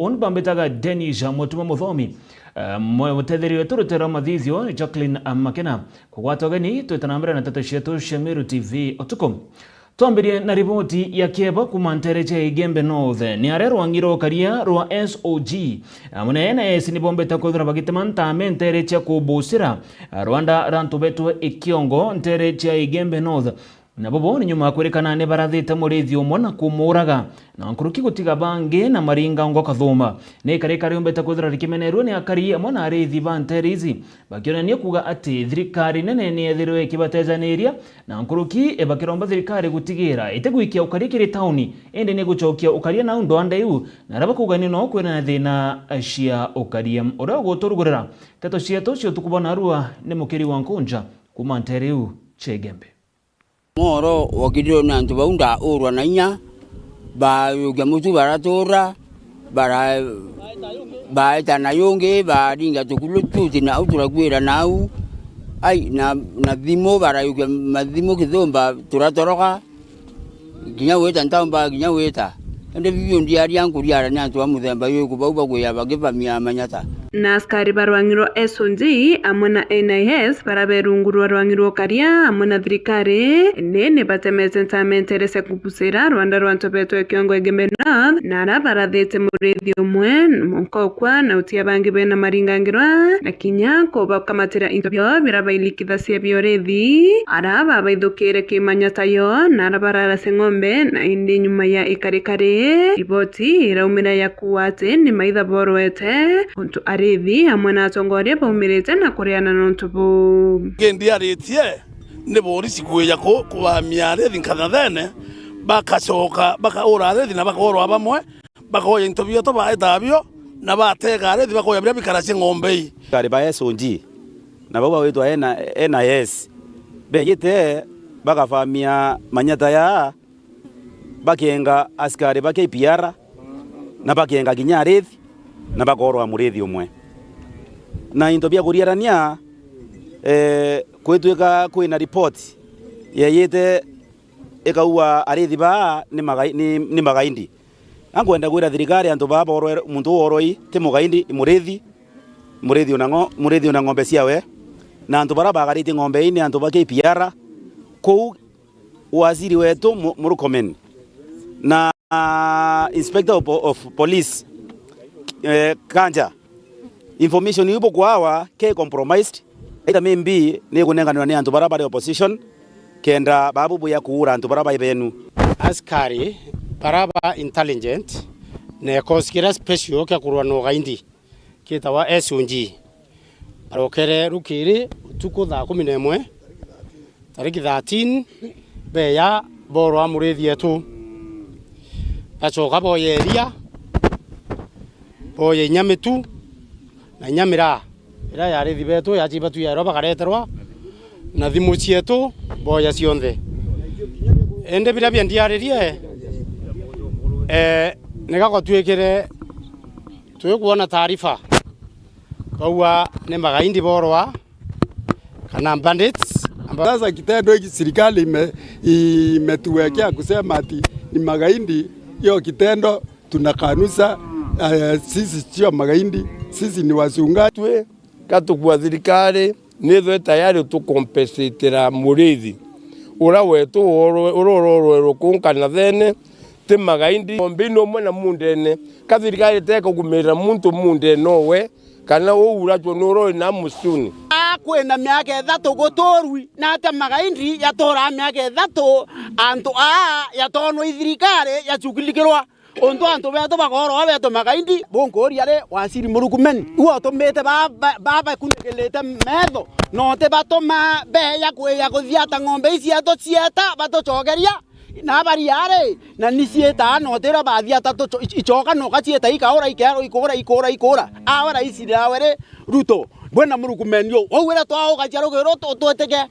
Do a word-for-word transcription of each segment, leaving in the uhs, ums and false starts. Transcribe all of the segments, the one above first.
Uni bambitaga Denis Mutuma Muthomi, eh, mwe-, mutetheria wetu rutero mathithio Jacqueline Makena. Kugwata ugeni, twita na mbere na nteto cietu cia Meru T V utuku. Twambirie na riboti ya kieba kuma ntere cia Igembe North. Ni aria rwang'i rwa ukaria rwa S O G amwe na N I S ni bombete kwithira bagitema ntame ntere cia kubucira rwanda ra antu betwe Ikiongo ntere cia Igembe North. Nabo bo ni nyuma ya kwirikana ni barathite murithi umwe na kumuuraga, na nkuruki gutiga bangi na maringa ngo kathuma. Ni ikarika riumbite kwithira rikimenerua ni akari amwe na arithi ba ntere ici, bakionania kuuga ati thirikari nene ni yethirwe ikibatejaniria, na nkuruki bakiromba thirikari gutigira itigwikia ukaria kiri tauni, indi ni gucokia ukaria nau ndwanda iu, na aria bakuuga ni no kwina thina cia ukaria. Uria uguturugurira nteto cietu cia utuku bwa narua ni Mukiri wa Nkunja kuma ntere iu cia Igembe. Moro wokirirwe ni antu bau ndaurwa na inya, bayukia mutu baratuura, bara-, baeta na yungi, baringa tukulu tuti na au turakuira na au. Ai, na, na thimu, barayukia mathimu kithumba, turatoroka. Kinya gwita ntaumba, kinya gwita. Indi biu ndiaria nkuriara ni antu ba muthemba juriku bau bakwija bakibamia manyata. Na askari ba rwang'i rwa S O G amwe na N I S barabe rungu rwa rwang'i rwa ukaria amwe na thirikari, indi ni batemete ntame ntere cia kubucira rwanda rwa antu betwe Ikiongo Igembe North, na aria barathite murithi umwe mwanka ukua, na utia bangi bena maringangirwa, na kinya kubakamatira into bio biria bailikithacia bia urithi, aria babaithukire kimanyata yo, na aria bararacia ng'ombe, na indi nyuma ya ikarikari, riboti iraumira ya kuuga ati ni maitha borwete, untu arithi amwe na atongoria baumirite na kuriana na untu buu. Kindi aritie ni borisi kwija ku-, kubamia arithi nkathathene, bakacoka bakaura arithi na bakorwa bamwe, bakoya into bietu baeta bio, na batega arithi bakoya biria bikaracia ng'ombe ii. Askari ba S O G na bau bagwitwa N-, N I S bejite bakabamia manyata jaa, bakenga askari ba K P R, na bakenga kinya arithi, na bakorwa murithi umwe. Na into bia kuriarania, eh, kwitwika kwina ripoti yeyite ikauga arithi baa ni magai-, ni, ni magaindi. Na nkwenda kwira thirikari antu baa borwe-, muntu uu woroi ti mugaindi, ni murithi, murithi una ng'o-, murithi una ng'ombe ciawe. Na antu baria bagaritie ng'ombe ii ni antu ba K P R. Kuu waziri wetu Mu-, Murkomen na Inspector of, of Police, eh, Kanja, information iu bukwawa ke compromised. Aita maybe ni kunenganirwa ni antu baria bari opposition, kenda babu buya kuura antu baria bai benu. Askari baria ba intelligent na ekosi kiria special kia kurua na ugaindi kitagwa S O G. Barokere rukiri utuku thaa kumi na imwe, tariki thirteen, beya borwa murithi etu. Bacoka boya iria, boya inya mitu, na inya miraa iria ya arithi betu, yaciba tu yaerwa bakareterwa, na thimu cietu boya cionthe. Indi biria bia ndiaririe, eh, ni gagotwikire twikwona taarifa, bauga ni magaindi borwa kana bandits. Amba- Sasa kitendo hiki serikali ime-, imetuwekea kusema ati ni magaindi, hiyo kitendo tunakanusha. Eh, sisi sio magaindi, sisi ni wachungaji. Twi gatukua thirikari nithwe tayari tukompensatira murithi ura wetu oro-, ura urorwerwe kuu Nkanathene, ti magaindi, ng'ombe ino umwe na mundene. Ka thirikari teka kumirira muntu mundene owe, kana uu uracwa ni urori na musuni. Aa, kwina miaka ithatu guturwi, na atia magaindi yaturaa miaka ithatu, antu aa yatonwa i thirikari yacukilikirwa? Untu antu betu bakorwa betu magaindi, bunkuria ri, waziri Murkomen, iwe utumite ba-, ba-, ba-, bakunigirite metho, na utibatuma beya kwija kuthiata ng'ombe ii cietu cieta batucokeria? Na baria ri, na ni cieta, na utira bathiata tuco-, ic-, icoka noka cieta ikaura, ikeerwa ikuura, ikuura, ikuura. Awe raisi nawe ri, Ruto, bwina Murkomen uu. Uu ira twaugacia rugiro tu-, twitike,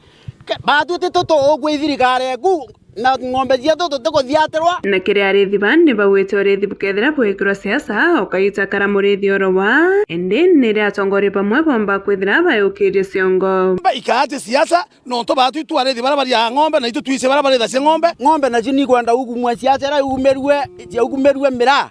ke-, batwitite tuugwi thirikari eku, na ng'ombe cietu tutikuthiatirwa. Na kiri arithi bandi baugite urithi bukethira bwikirwa siasa, ukaita kara murithi oro wa, indi ni ri atongoria bamwe bomba kwithira bayukirie ciongo. Ba ikaatia siasa, nontu baatu itu arithi baria bariaga ng'ombe, na itu twici baria barithacia ng'ombe. Ng'ombe nacio nikwenda ugumua siasa iria iumirue, ciaugumirue miraa.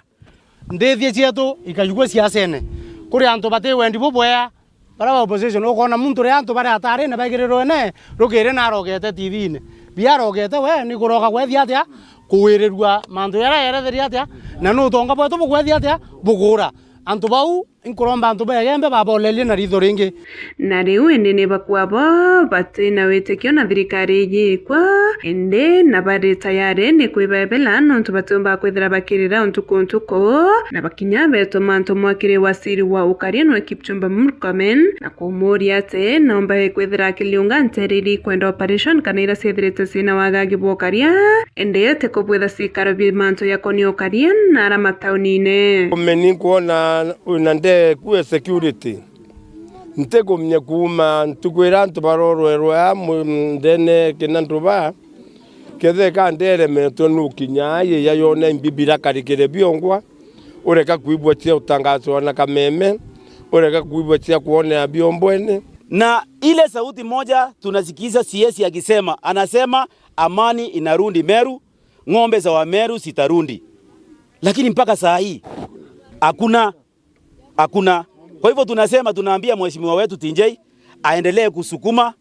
Nthithia cietu ikajugua siasene. Kuri antu bati wendi bubwea, bara ba opposition, ukona muntu ri antu bari atarine baigirirwe ne, rukiri narogete T V-ini. Biarogete we, ni kuroka kwethia atia? Kuwirirua mantu jaria yeretheria atia? Na ni utonga bwetu bukwethia atia? Bukura. Antu bau, inkuromba antu begembe babolerie na ritho ringi. Na riu indi ni bakua bo bati na witikio na thirikari iji ikwa, indi na bari tayari ni kwibebela nontu batiumba kwithira bakirira ntuku ntuku, na bakinya betuma ntumwa kiri wasiri wa ukaria nwe Kipchumba Murkomen, na kumuuria ati nomba ikwithira akiliunga ntere iria ikwenda operation kana iria ciethirite cina wagagi bwa ukaria, indi ti kubwitha ciikaro bia mantu jakonia ukaria na ara mataunine. Murkomen nkwona wina ndeku e security. Ntikumenya kuuma ntuku iria antu barorwerwe aa mu-, ndene kina nduba, ketheka nderemetwe nukinya aye yayone mbi birakarikire biongwa, ureka kuibwa cia utangaswa na kameme, ureka kuibwa cia kuonea biombwene. Na ile sauti moja tunasikiza C S akisema, anasema, "Amani inarudi Meru, ng'ombe za Wameru zitarudi." Lakini mpaka saa hii, hakuna. Hakuna. Kwa hivyo tunasema, tunaambia mheshimiwa wetu T J aendelee kusukuma,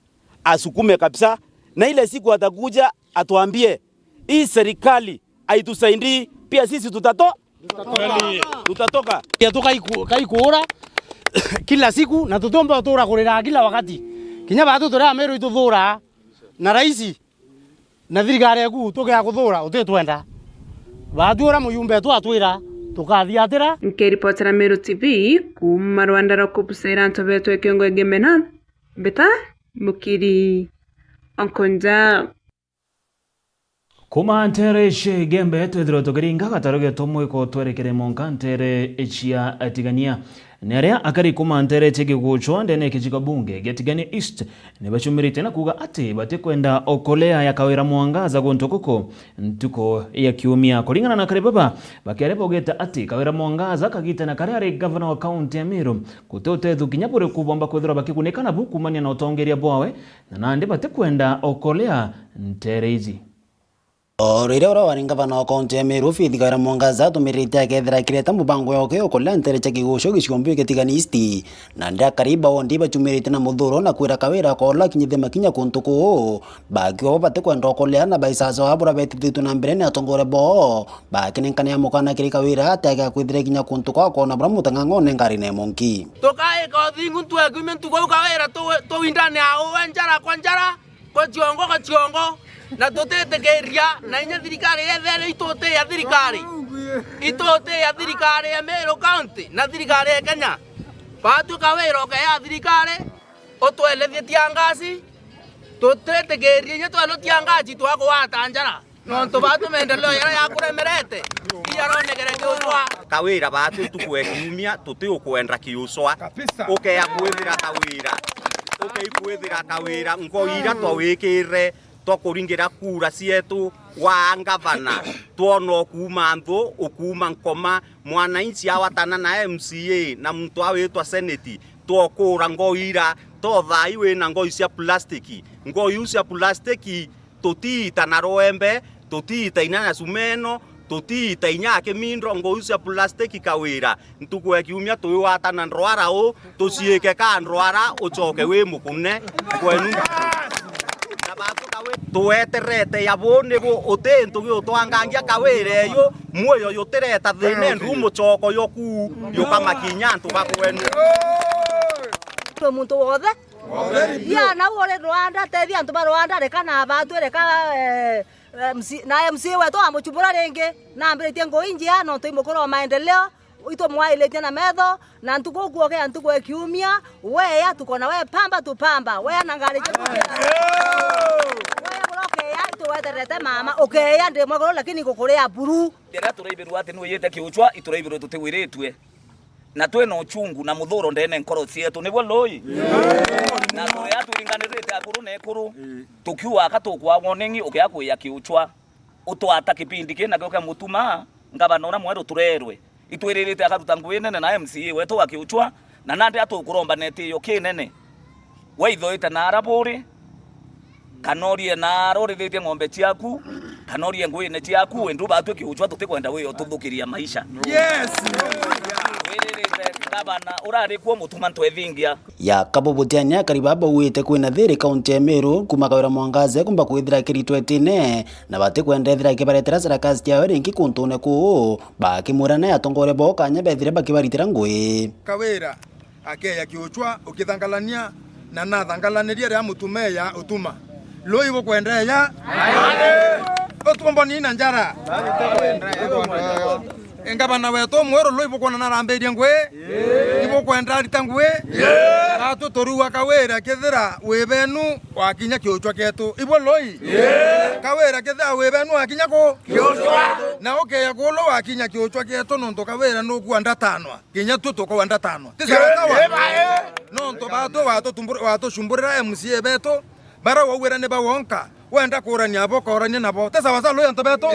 asukume kabisa, na ile siku atakuja atuambie, "Hii serikali haitusaidii," pia sisi tutato-, tutatoka. Pia tukaiku-, kaikuura kila siku, na tutiumba gutuura kurira kila wakati. Kinya batu turi Ameru ituthuura na raisi na thirikari eku tukia kuthuura utitwenda. Baatwi uria mujumbe wetu atwira, tukathiatira. Nkiripotera Meru T V kuuma Rwanda rwa kubucira antu betu e kiongo Gemena, Mbita Mukiri Onkonja. Kuuma nteere cia Igembe, twithirwe tukiringa gataru getu mwiko twerekere mwanka nteere cia Tigania. Ni aria akari kuuma nteere cia Kiguchwa ndene ya gicigo bunge gia Tigania East ni bacumirite na kuuga ati batikwenda okolea ya Kawira Mwangaza guntu guku ntuku ya Kiumia. Kuringana na akari baba, bakiaria baugite ati Kawira Mwangaza kagitene karia ari gavana wa kaunti ya Meru, guti utethu kinya buriku bomba kwithirwa bakigunika nabu kuumania na utongeria bwawe, na nandi batikwenda okolea nteere iji. O riria uria wari ngavana wa kaunti ya Meru, Faith Kawira Mwangaza atumirite akethira akireta mubango yoke ya ukolea nteere cia Kiguchwa gicigo mbio kia Tigania East, na ndakari baondi bacumirite na muthuro na kwira Kawira akola akinyithia makinya kuntu kuu. Bakiuga bo batikwenda ukolea na baisasa wa buria betithitwe na mbere ni atongoria boo, bakinenkania mukana kiri Kawira ati agia kwithira kinya kuntu kwa kwona buria mutang'ang'one ngari na imonki. Tukaika uthingu ntu ya kiumia ntuku au Kawira tu-, tuwindane au we njara kwa njara. Kwa ciongo, kwa ciongo, na tutitikiria, na inya thirikari yethere ituti ya thirikari. Ituti ya thirikari ya Meru County, na thirikari ya Kenya. Batwi Kawira ukeya thirikari, utwelethie tiangasi, tutitikiria inya twelwa tiangasi twakugwata njara. Nontu batu maendeleo jaria jakuremerete, ijaronekere Kiuchwa. Kawira batu ntuku e kiumia, tuti ukwenda Kiuchwa. Kabisa. Ukeya kwithira Kawira. Ukei kwithira Kawira. Ngoi iria twawikire twa kuringira kura cietu wa ngavana, twona ukuuma nthu, ukuuma nkoma, mwananchi awatana na M C A na muntu awitwa seneti, twokura ngoi ira, to thaai wina ngoi cia plastiki. Ngoi iu cia plastiki tutiita na rwembe, tutiita inya na cumeno, tutiita inya akimindo, nguu cia plastiki Kawira. Ntuku ya kiumia tuiwatana ndwara u, tuciike ka ndwara, ucoke wi mukune kwenu. Na batu Kawi-, tuweterete ya bu ni bu, uti ntugi utwangangia Kawira eyu, muoyo jutireta thina ndu mucoko yoku, yukamakinya antu ba kwenu. Twi muntu wothe. Thia nau uri Rwanda, tethia antu ba Rwanda, reka na batwi, reka, eh, eh, M C, na M C A wetu amuchubura ringi, na ambiritie ngui njia, nontu i mukuru wa maendeleo, itumuailitie na metho, na ntuku ukuokea ntuku ya kiumia, weya tukona we pamba tu pamba, weya na ngari cia kuthira. Weya bura ukeya, ituweterete mama, ukeya ndi mwekuru, lakini ngukuria buru. Riria turaibirwa ati ni wiyite Kiuchwa, ituraibirwe tutiwiritue. Na twina uchungu na muthuro ndene nkoro cietu, niguo lui? Na turia twiringanirite akuru na ikuru, tukiuga aka tukwa warning, ukia kwiya Kiuchwa. Utwata kipindi kii nakio kia mutuma, ngavana uria mweru turerwe. Itwiririte akaruta ngui nene na M C A wetu wa Kiuchwa, na nandi atukuromba na itio kinene. Waithoite na ara buri, kana urie na ara urithitie ng'ombe ciaku, Kana urie nguine ciaku, we ndu batwi Kiuchwa tutikwenda wi ututhukiria maisha. Yes. Wiririze ngavana urari kuo Mutuma Ntwethingia. Ya Kabubu Tiania akari baba bauite kwina thiri kaunti ya Meru, kuma Kawira Mwangaza kumba kwithira akiritwe itine, na batikwenda ethira akibaretera sarakasi ciawe ringi kuntune kuu, bakimwira nae atongoria bao kanya bethire bakibaritira ngui. Kawira akeya Kiuchwa ukithangalania, na nathangalaniria ria Mutuma eya Utuma. Lui bukwenda eya? Utumboni na njara. Ngavana wetu mweru, lui bukwona narambirie ngui? Ibukwenda arita ngui? Atu turua Kawira kethira wi benu wakinya Kiuchwa kietu. Ibu lui? Kawira kethira wi benu wakinya ku? Kiuchwa. Na ukeya kulu wakinya Kiuchwa kietu, nontu Kawira nukua ndatanwa. Kinya tu tukaua ndatanwa. Ti sawa sawa? Nontu batu watutumbur-, watucumburira M C A betu, bara waugwira ni ba wonka, wenda kurania abo, korania nabo. Ti sawa sawa, lui antu betu?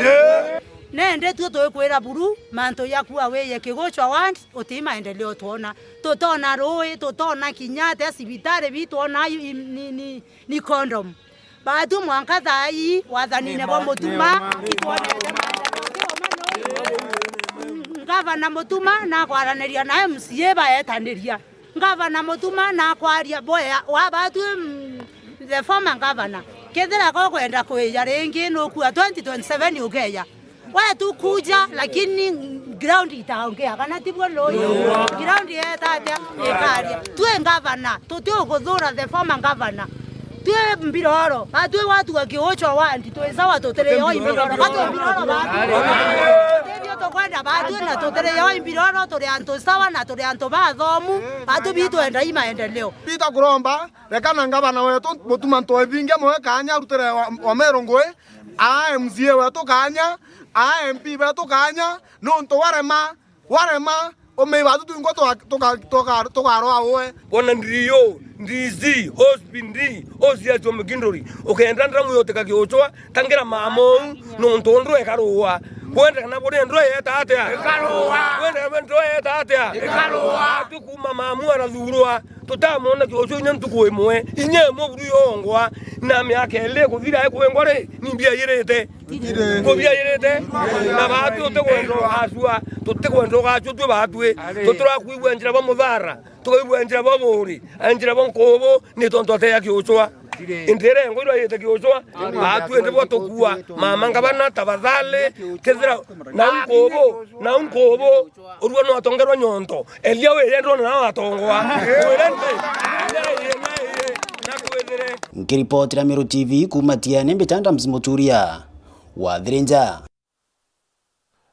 Nende tuo tuikwira buru, mantu ya kuwa wiye Kiguchwa ward, uti maendeleo twona. Tutona rui, tutona kinya atia cibitari bi twona i-, i-, ni, ni, ni condom. Batu mwanka thaa ii wathanine bwa Mutuma, itwonete maendeleo. Ngavana Mutuma nakwaraniria na M C A baetaniria. Ngavana Mutuma nakwaria boya wa batu, mm, the former governor. Kethira ko kwenda kwija ringi nukua twenty twenty-seven ukeja. We tu kuja, lakini ground itaongea, kana ti buo lui? Ground yeta atia? Ikaria. Twi ngavana, tuti ukuthura the former governor. Twi mbiroro, batwi watu wa Kiuchwa ward, twi sawa, tutiri yo imbiroro, ka twi mbiroro batu. Tithio tukwenda batwi na tutiri yo imbiroro, turi antu sawa na turi antu bathomu, batu bitwenda i maendeleo. Peter Kuromba, reka na ngavana wetu, Mutuma Ntwethingia mwe kanya arutire wa, wa Meru ngui, aa M C A wetu kanya, aa M P betu kanya, nontu warema, warema, umei batu twingwa tuka-, tuka-, tuka-, tukarwa uwe. Bona D O, D C, O C P D, O C S wa Mukinduri, ukenda ndamu yotika Kiuchwa, tangira mama uu, nontu ndwe ikarua. Kwenda kana buri ndwe yeta atia? Ikarua. Kwenda kana ndwe yeta atia? Ikarua. Atu kuma mamu arathurwa, tutamwona Kiuchwa inya ntuku imwe, inya imwe buru yongwa, na miaka iri kuthira ikwengwa ri, ni mbia irite? Itire. Mbia irite? Na batu tutikwenda ugacua, tutikwenda ugacua twi batwi, tutirakwigua njira bwa muthara, tukaigua njira bwa buri, njira bwa nkubu, ni tontu ateya Kiuchwa. Indi iria engo iria yite Kiuchwa, batu indi bwa tukua, mama ngavana, tafadhali, kethira, na nkubu, na nkubu, urua no atongerwa nyonto. Elia wire ndona nao atongoa. Wire nti? Naye, naye, nakwithire. Nkiripotira Meru T V kuma Tiene, mbita Adams Muturia wa Thirinja.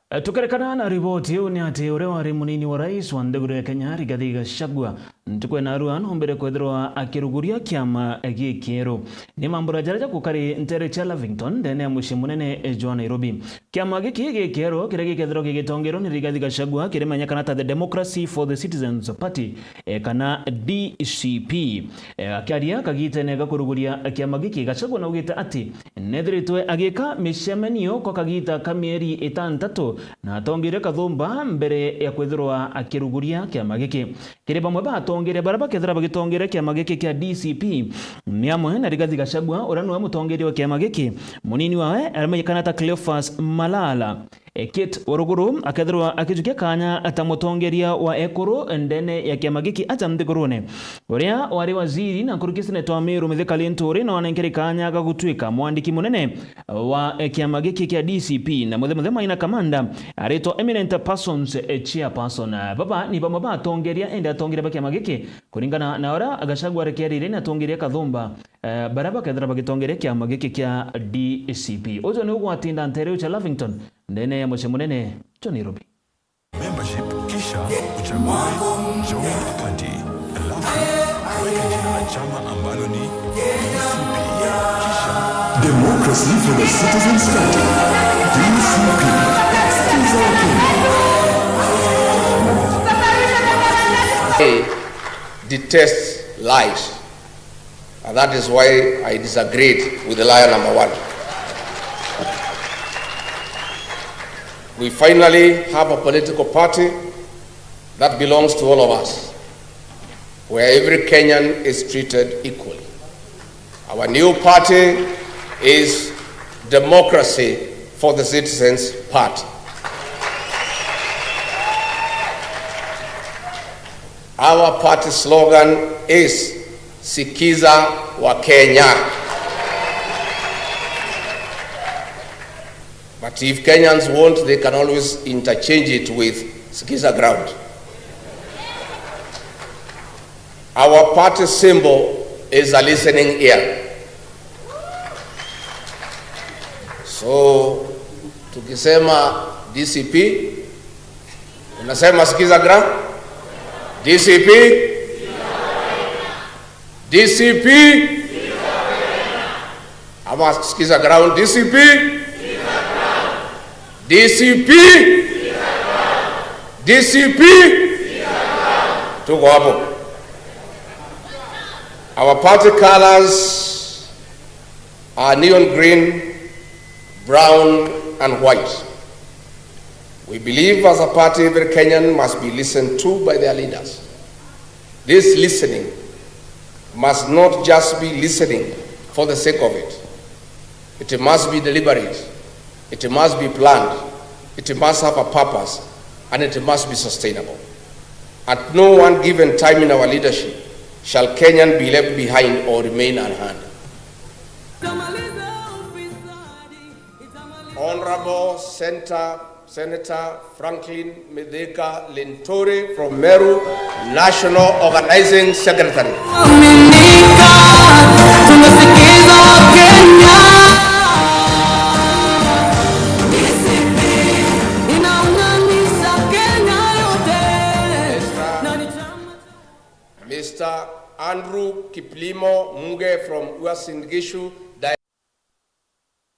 E, tukerekana na riboti iu ni ati uria wari munini wa rais wa nthiguru ya Kenya, Rigathi Gachagua, ntuku ya narua nombere kwithirwa akiruguria kiama gikieru. Ni mambura jaria jakukari ntere cia Lavington, ndene ya mucii munene jwa Nairobi. Kiama giki gikieru kiria gikethirwa gigitongerwa ni Rigathi Gachagua kirimenyekana ta the Democracy for the Citizens Party, e, kana D C P. E, akiaria kagitene ga kuruguria kiama giki, Gachagua naugite ati nethiritwe agika micemanio kwa kagita ka mieri itantatu na atongeria kathumba mbere ya kwithirwa akiruguria kiama giki. Kiri bamwe ba atongeria baria bakethira bagitongeria kiama giki kia D C P, ni amwe na Rigathi Gachagua, uria niwe mutongeria wa kiama giki, munini wawe aramenyekana ta Cleophas Malala. E, Kate wa ruguru akethirwa akijukia kanya ta mutongeria wa ekuru ndene ya kiama giki aja nthigurune. Uria wari waziri na nkuruki seneta wa Meru Mithika Linturi no anenkere kanya ga gutuika mwandiki munene wa, e, kiama giki kia D C P, na muthe muthe Maina Kamanda aritwa eminent persons, e, chairperson. Baba ni bamwe ba atongeria, indi atongeria ba kiama giki, kuringana na uria Gachagua arekerire ni atongeria kathumba, e, baria bakethira bagitongeria kiama giki kia D C P. Uju ni ugwatinda ntere ucha Lavington, ndene ya mucii munene jwa Nairobi. Membership, kisha uchague Join Party. Alafu weka jina la chama ambalo ni D C P. Kisha Democracy for the Citizens Party, D C P. Sikiza Wakenya. I detest lies. And that is why I disagreed with the liar number one. We finally have a political party that belongs to all of us, where every Kenyan is treated equally. Our new party is Democracy for the Citizens Party. Our party slogan is Sikiza wa Kenya. But if Kenyans want, they can always interchange it with Sikiza Ground. Our party symbol is a listening ear. So, tukisema D C P, unasema Sikiza Ground? D C P? D C P? Ama Sikiza Ground, D C P? D C P? D C P? Tuko hapo. Our party colors are neon green, brown and white. We believe as a party every Kenyan must be listened to by their leaders. This listening must not just be listening for the sake of it. It must be deliberate. It must be planned. It must have a purpose, and it must be sustainable. At no one given time in our leadership shall Kenyan be left behind or remain unheard. Honorable Senator, Senator Franklin Mithika Linturi from Meru, National Organizing Secretary. Mister Andrew Kiplimo Muge from Uasin Gishu.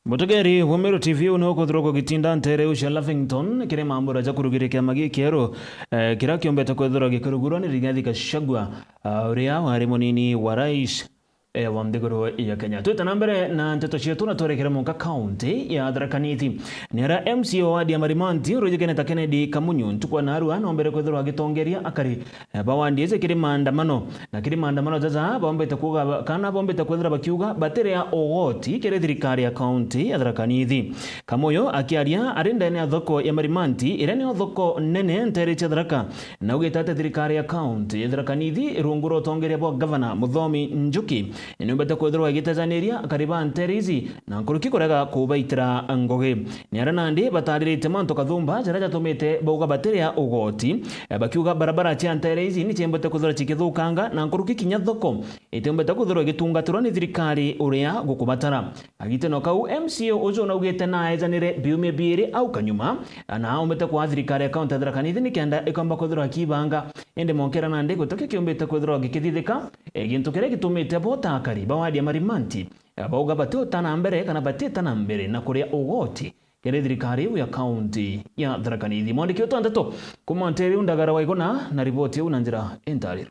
Mutegeri wa Meru T V uu ni ukuthirwa kugitinda nteere iu cia Lavington kiri mambura ja kurugiria kiama gikieru, eh, kiria kiombete kwithirwa gikirugurwa ni Rigathi Gachagua, ah, uria wari munini wa rais, eh, wa nthiguru ya Kenya. Twite na mbere na nteto cietu na twerekere mwanka kaunti ya Tharaka Nithi. Ni aria M C A wa wadi ya Marimanti, urijikene ta Kennedy Kamunyu, ntuku ya naarua, noombere kwithirwa agitongeria akari eh, ba wadi ici kiri maandamano. Na kiri maandamano jaja, boombite kuuga ba-, kana boombite kwithira bakiuga batiria ugoti kiri thirikari ya kaunti ya Tharaka Nithi. Kamuyu akiaria ari ndene ya thoko ya Marimanti, iria niyo thoko nene nteere cia Tharaka, naugite ati thirikari ya kaunti ya Tharaka Nithi rungu rwa utongeria bwa gavana Muthomi Njuki, niumbite kwithirwa igitejaniria akari ba nteere ici na nkuruki kurega kubaitira ngugi. Ni aria nandi bataririte mantu kathumba jaria jatumite bauga batiria ugoti, eh, bakiuga barabara cia nteere ici ni ciembete kwithirwa cikithukanga na nkuruki kinya thoko itiumbite kwithirwa igitungatirwa ni thirikari uria gukubatara. Agiteno kau, M C A uju naugite naejanire biumia biiri au kanyuma, na aumbite kwa thirikari ya kaunti ya Tharaka Nithi nikenda ikomba kwithirwa ikibanga, indi monkera nandi gutikio kiumbite kwithirwa gikithithika, eh, gintu kiria gitumite bo ta akari ba wadi ya Marimanti bauga batiuta na mbere kana batiita na mbere na kuria ugoti kiri thirikari iu ya kaunti ya Tharaka Nithi. Mwandiki wetu wa nteto kuuma nteere iu Ndagara Waiguna na riboti iu na njira intariro.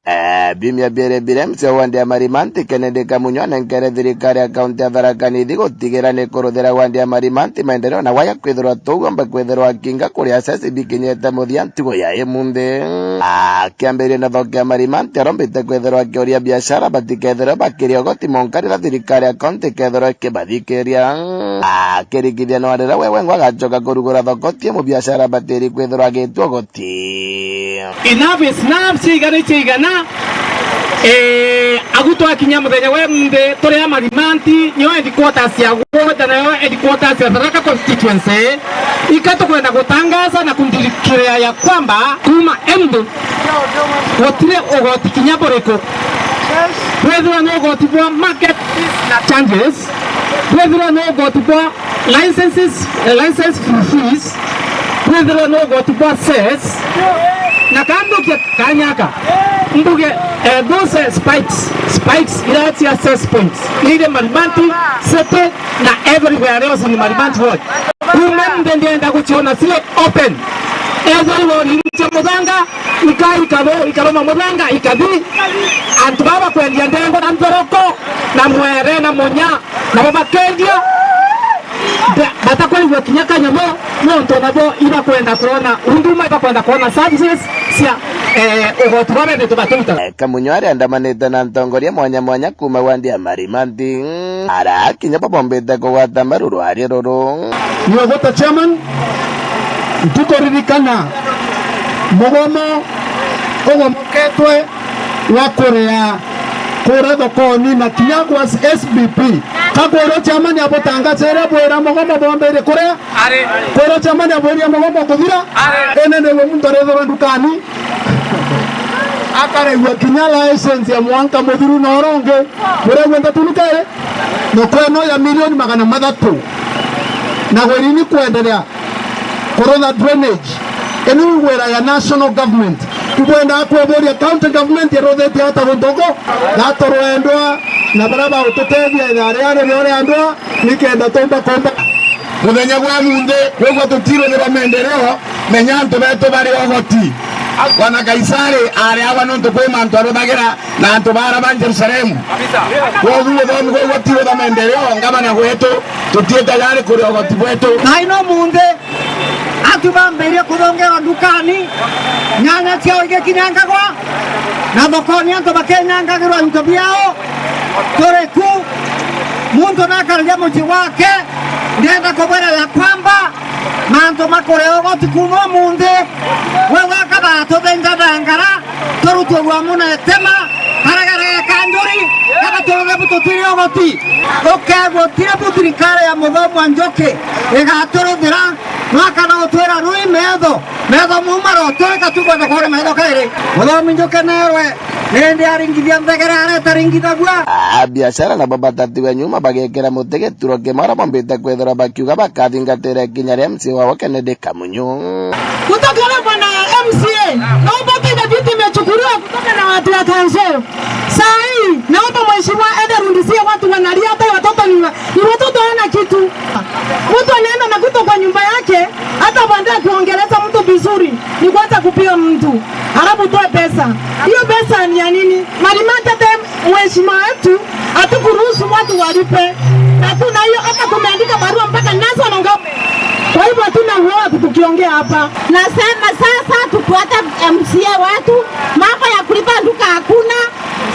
Eh, biumia biiri biria M C A wa wadi ya Marimanti Kennedy Kamunyu anenkere thirikari ya kaunti ya Tharaka Nithi gutigira ni kuruthira wadi ya Marimanti maendeleo na waya kwithirwa tuu yomba kwithirwa akinga kuria ceci bikinyite muthia ntuku ya imunthi. Akiambiriria na thoko ya Marimanti, arombite kwithirwa akiuria biashara batikethirwe bakiria ugoti monka riria thirikari ya kaunti ikethirwa ikibathikiria. Akirikithia no riria we wengwa agacoka kurugura thoko, ti mubiashara batiri kwithirwa agitua ugoti. Enough is enough, ciigana icia igana. Eh, agu twakinya muthenya wa imunthi, turi a Marimanti, nio headquarters ya Gwota, nayo headquarters ya Tharaka constituency. Ika tukwenda gutangaza na kundirikiria ya kwamba kuuma imunthi gutiri ugoti kinya buriku. Bwithirwa ni ugoti bwa market charges, bwithirwa ni ugoti bwa licenses, eh, license fees, bwithirwa ni ugoti bwa cess, na kandukia kanyaka mbuge, eh, those, eh, spikes, spikes iria cia cess points, ni iri Marimanti City na everywhere else in Marimanti Ward. Kuuma nthi ndienda guciona ciri open. Ethirwa lori cia muthanga, ika-, ikaro-, ikaroma muthanga, ikathi. Antu baba bakwendia ndengo na nthoroko, na mwere, na munya, nabo bakendia. Ba-, Akwigua kinya kanyamu, nontu nabo ibakwenda kwona huduma, ibakwenda kwona services cia, eh, ugoti bwa bebe tubatutara. Kamunyu aria andamanite na ntongoria mwanya mwanya kuuma wandi ya Marimanti, arakinya babombite kugwata maruru aria ruru. Ni uguta chairman, ntukuririkana mugomo ugomoketwe wa kuria kuria thokoni na kinya gwa S B P. Kakwirwo chairman abutangacire bwira mugomo bwambire kuria. Ari. Kwirwo chairman abwiria mugomo kuthira. Ari. Ene niwe muntu arethirwa ndukani. Akaregua kinya license ya mwanka muthiru na uria ungi. Buregua ntatunu kere. Nokwe no ya milioni magana mathatu. Na gwerini kwenderea kurutha drainage. Inu wira ya national government. Ibwendaa kweburia county government iruthitie ata guntu uku? Gatorwendwa na baria bagututethia ithari aria riorendwa nikenda tumba kumba. Muthenya bwa munthi, kwigua tutirwe ni ba maendeleo, menya antu betu bari ugoti. Bwana Kaisari ari agwa nontu kwi mantu aruthagira na antu bara ba Jerusalemu. Kwogu uthomi kwigua ti utha maendeleo, ngabana gwetu, tutiite gari kuri ugoti bwetu. Na ino munthi, antu bambirie kuthongerwa ndukani, nyanya ciao igikinyangagwa, na thokoni antu bakenyangagirwa into biao. Turi ku, muntu nakaragia mucii gwake, ndienda kubwira ya kwamba mantu makuria ugoti kuuma umunthi, we waka batuthinja na ngara, turutwe guamu na itema, karegarege ka njuri, kana turuge bu tutiri ugoti. Ukegutire bu thirikari ya Muthomi wa Njuki igaturuthira, mwaka na utwira rui metho, metho muma roto ikatukwenda kwona metho kairi. Muthomi Njuki nerwe, nindi aringithia nthegere areta ringithagua. A biashara nabo batatiwe nyuma bagekira muti gituro kimwe, aria bombite kwithirwa bakiuga bakathingatira ikinya ria M C A wao Kennedy Kamunyu. Kutoka hapa na M C A, naomba tena viti imechukuliwa kutoka na watu wa council. Saa hii, naomba mheshimiwa ende arudishie watu wanalia, hata watoto ni wa-, ni watoto hawana kitu. Mtu anaenda na kuto kwa nyumba yake, hata baada ya kuongeleza mtu vizuri, ni kwanza kupiga mtu, alafu utoe pesa. Hiyo pesa ni ya nini? Malimata tem-, mheshimiwa wetu, hatukuruhusu watu walipe. Na tuna hiyo, hata tumeandika barua mpaka national government. Kwa hivyo hatuna uoga tukiongea hapa. Nasema sasa tufuate M C A watu, mambo ya kulipa duka hakuna,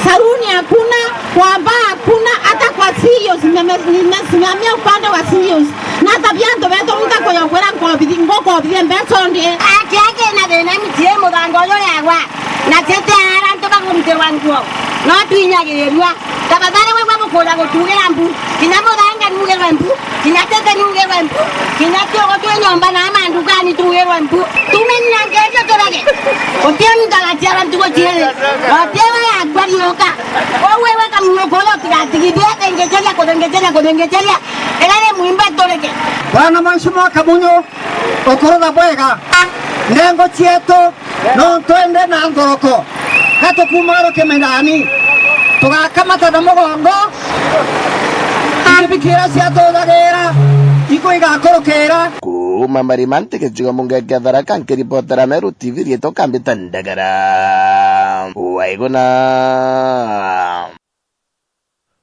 saluni hakuna, kwa bar hakuna, hata kwa C E Os, nime-, nimesimamia upande wa C E Os. Na tabia antu betu muntu akoyogwira nkobithi-, ngokobithia mbeca undi. Aki aki na thina M C A muthanga uyu riagwa. Na tete ara antu bakurutirwa nguo. No twinyagirirua. Tafadhali wigua mukuja gutugira mbu. Kinya muthanga nugirwe mbu. Kinya tete nugirwe mbu. Kinya kiogo twi nyomba na mandukani tugirwe mbu. Tumenye na ngejo turage. Utie muntu agaciara ntugo ciiri. Utie we yakwa riuka. Koguo we Kamunyu kuuga utigatigithie, thengecheria, kuthengecheria, kuthengecheria. Ira ri mwimba turike. Bwana Mheshimiwa Kamunyu, ukurutha bwega. Nengo cietu, no twende na nthoroko. Gatukuma rukimendani. Tugakamata na mugongo. Ibikira ciatuthagira, iku igakurukira. Kuuma Marimanti gicigo mbunge kia Tharaka, nkiripotera Meru T V, riitwa Kambita Ndagara. Waiguna.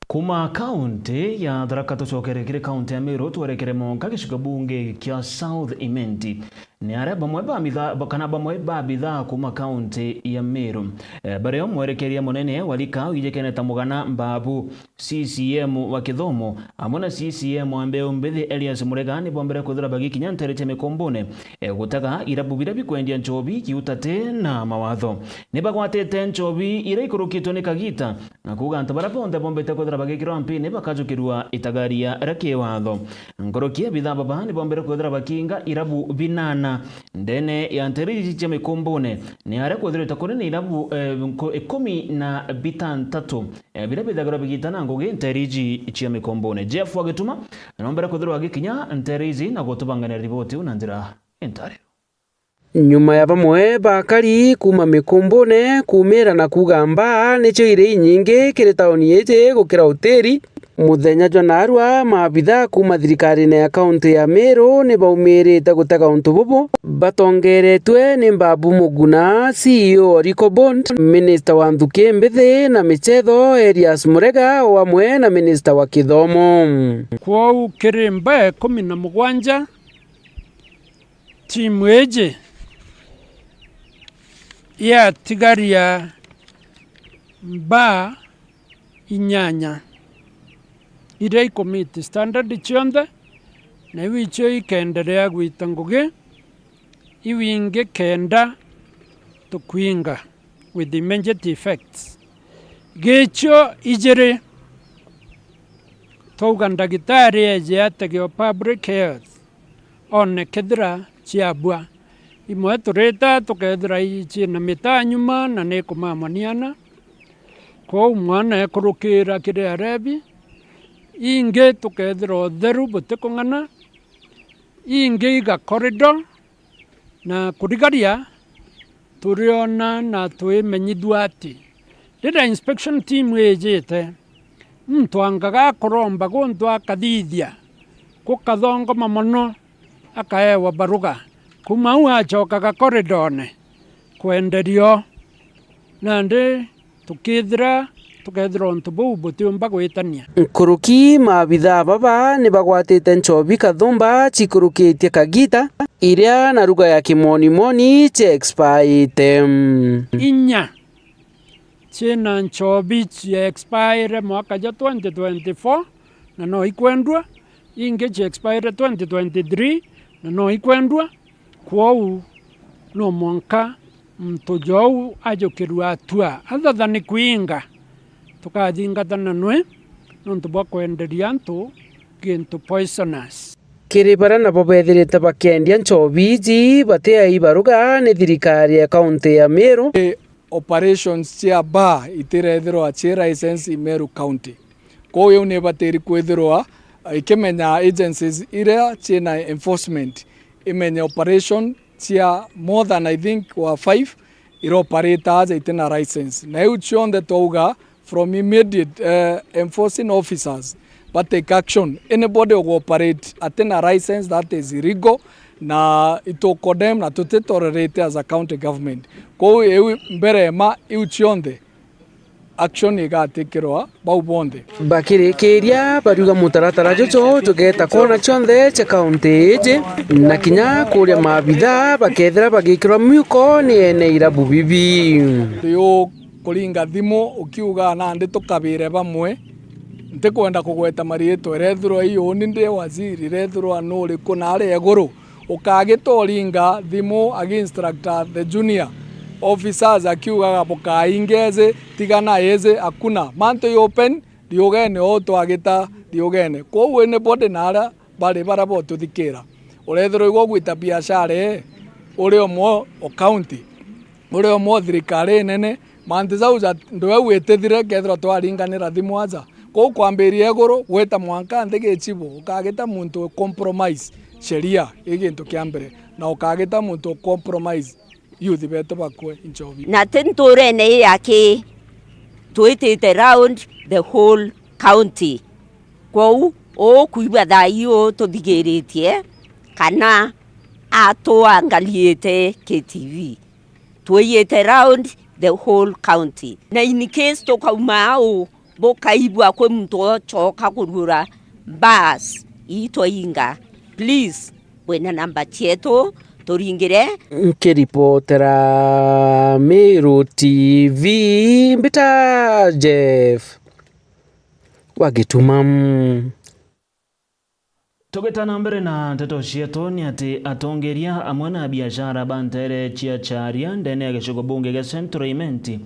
Kuuma kaunti ya Tharaka tucokere kiri kaunti ya Meru, twerekere monka gicigo bunge kia South Imenti. Ni aria bamwe ba mitha-, ba-, kana bamwe ba bithaa kuuma kaunti ya Meru, eh, bario mwerekeria munene wa rika wijikene ta Mugana Mbabu, C C M wa kithomo, amwe na C C M wa mbeu mbithi Elias Murega, ni bombere kwithira bagikinya ntere cia Mikumbune, eh, gutega irabu biria bikwendia nchobi kiutate na mawatho. Ni bagwatite nchobi iria ikurukitwe ni kagita, na kuuga antu baria bonthe bombite kwithira bagikirwa mpini bakajukirua itagaria ria kiwatho. Nkuruki ya bithaa baba ni bombere kwithira bakiinga irabu binana ndene ya ntere iji cia Mikumbune. Ni aria kwithirite kuri na irabu, eh, nko-, ikumi na bitantatu, eh, biria bithagirwa bigitana ngugi ntere iji cia Mikumbune. Jeff wa Gituma, ni ombere kwithirwa agikinya ntere iji na gutubangania riboti iu na njira intariro. Nyuma ya bamwe bakari kuuma Mikumbune kuumira na kuuga mbaa nicio iri inyingi kiri tauni iji gukira hoteli, Muthenya jwa naarua, maabithaa kuuma thirikarine ya kaunti ya Meru ni baumirite gutega untu bubu, batongeretue ni Mbabu Muguna, C E O o Ecoboard, minista wa nthuki mbithi na michetho Elias Murega, o amwe na minista wa kithomo. Kwou kiri mbaa ikumi na mugwanja, timu iji yatigaria mbaa inyanya iria ikumiti standard cionthe, na iu icio ikenderea gwita ngugi, iu ingi kenda tukwinga with immediate effects. Gicio ijiri, twauga ndagitari eje atege o public health, one kethira ciabua. Imwe turita tukethira i-, ciina mitaa nyuma na ni kumamaniana. Kwou mwana ekurukira kiri arebi. Ingi tukethira utheru butikung'ana. Ingi iga corridor. Na kurigaria, turiona na twimenyithua ati riria inspection team ijite, muntu angaga akuromba guntu akathithia, gukathongoma mono, akaewa baruga. Kuuma au acokaga koridone kwenderio. Nandi tukithira, tukethira untu buu butiumba gwitania. Nkuruki, maabithaa baba ni bagwatite nchobi kathumba cikurukitie kagita, iria na ruga ya kimonimoni cia expire-ite. Inya ciina nchobi cia expire mwaka jwa twenty twenty-four na no ikwendua, ingi cia expire twenty twenty-three na no ikwendua. Kwou no mwanka muntu jou ajukirua atua, athathani kwinga, tukathingatana nwe nontu bwa kwenderia antu gintu poisonous. Kiri baria nabo bethirite bakiendia nchobi iji batiai baruga ni thirikari ya kaunti ya Meru. Operations cia bar itirethirwa ci license i Meru County. Kwou iu ni ibatiri kwithirwa ikimenya agencies iria ciina enforcement, imenye operation cia more than, I think, wa five iroperate aja itina license. Na iu cionthe twauga from immediate, eh, enforcing officers batake action. Anybody ugu operate atina license, that is illegal, na itu condemn na tutitolerate as a county government. Kwou iu mbere ma iu cionthe action igatikirwa bau bonthe. Bakirikiria, bariuga mutaratara juju jugeta kona cionthe cia kaunti iji, na kinya kuria maabithaa bakethira bagikirwa miuko ni ene irabu bibi. Yu kuringa thimu ukiuga nandi tukabire bamwe, ntikwenda kugweta mariitwa, irethirwa ii uni ndi waziri, irethirwa nuriku naria iguru, ukagita uringa thimu agi instructor the junior officers akiugaga, "Bukainge iji, tigana iji, hakuna." Mantu i open, riugene o twagita riugene. Kwou anybody na aria bari baria botuthikira, urethirwa igwe ugwita biashara ii, uri umwe o county, uri umwe o thirikari inene, mantu jau ja ndwe witithire kethirwa twaringanira thimu aja. Kwou kwambiria iguru gwita mwanka nthi gichibu, ukagita muntu u compromise sheria i gintu kia mbere, na ukagita muntu u compromise youth betu bakwe inchobi. Na ti nturene ii aki, twitite round the whole county. Kwou ukuigua thaa ii ututhigiritie kana atuangaliite K T V. Twiyite round the whole county. Na in case tukauma au, bukaigua kwi muntu ucoka kurugura bus ii twainga, please, wina namba cietu, turingire. Nkiripotera Meru T V, mbita Jeff wa Gituma. Tugita na mbere na nteto cietu, ni ati atongeria amwe na biashara ba nteere cia Charia ndene ya gicigo bunge gia Central Imenti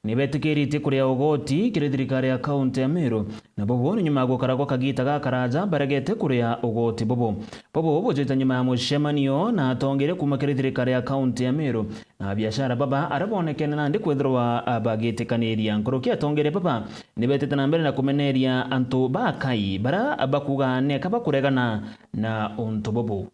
ni betikiritie kuria ugoti kiri thirikari ya kaunti ya Meru, na bubu ni nyuma ya gukara gwa kagita gakaraja baregete kuria ugoti bubu. Bubu bujite nyuma ya mucemanio na atongeria kuuma kiri thirikari ya kaunti ya Meru na abiashara baba aria boonekene nandi kwithirwa bagitikaniria. Nkuruki atongeria baba ni betite na mbere na kumeneria antu ba Akai baria bakuuga ni aka bakuregana na untu bubu.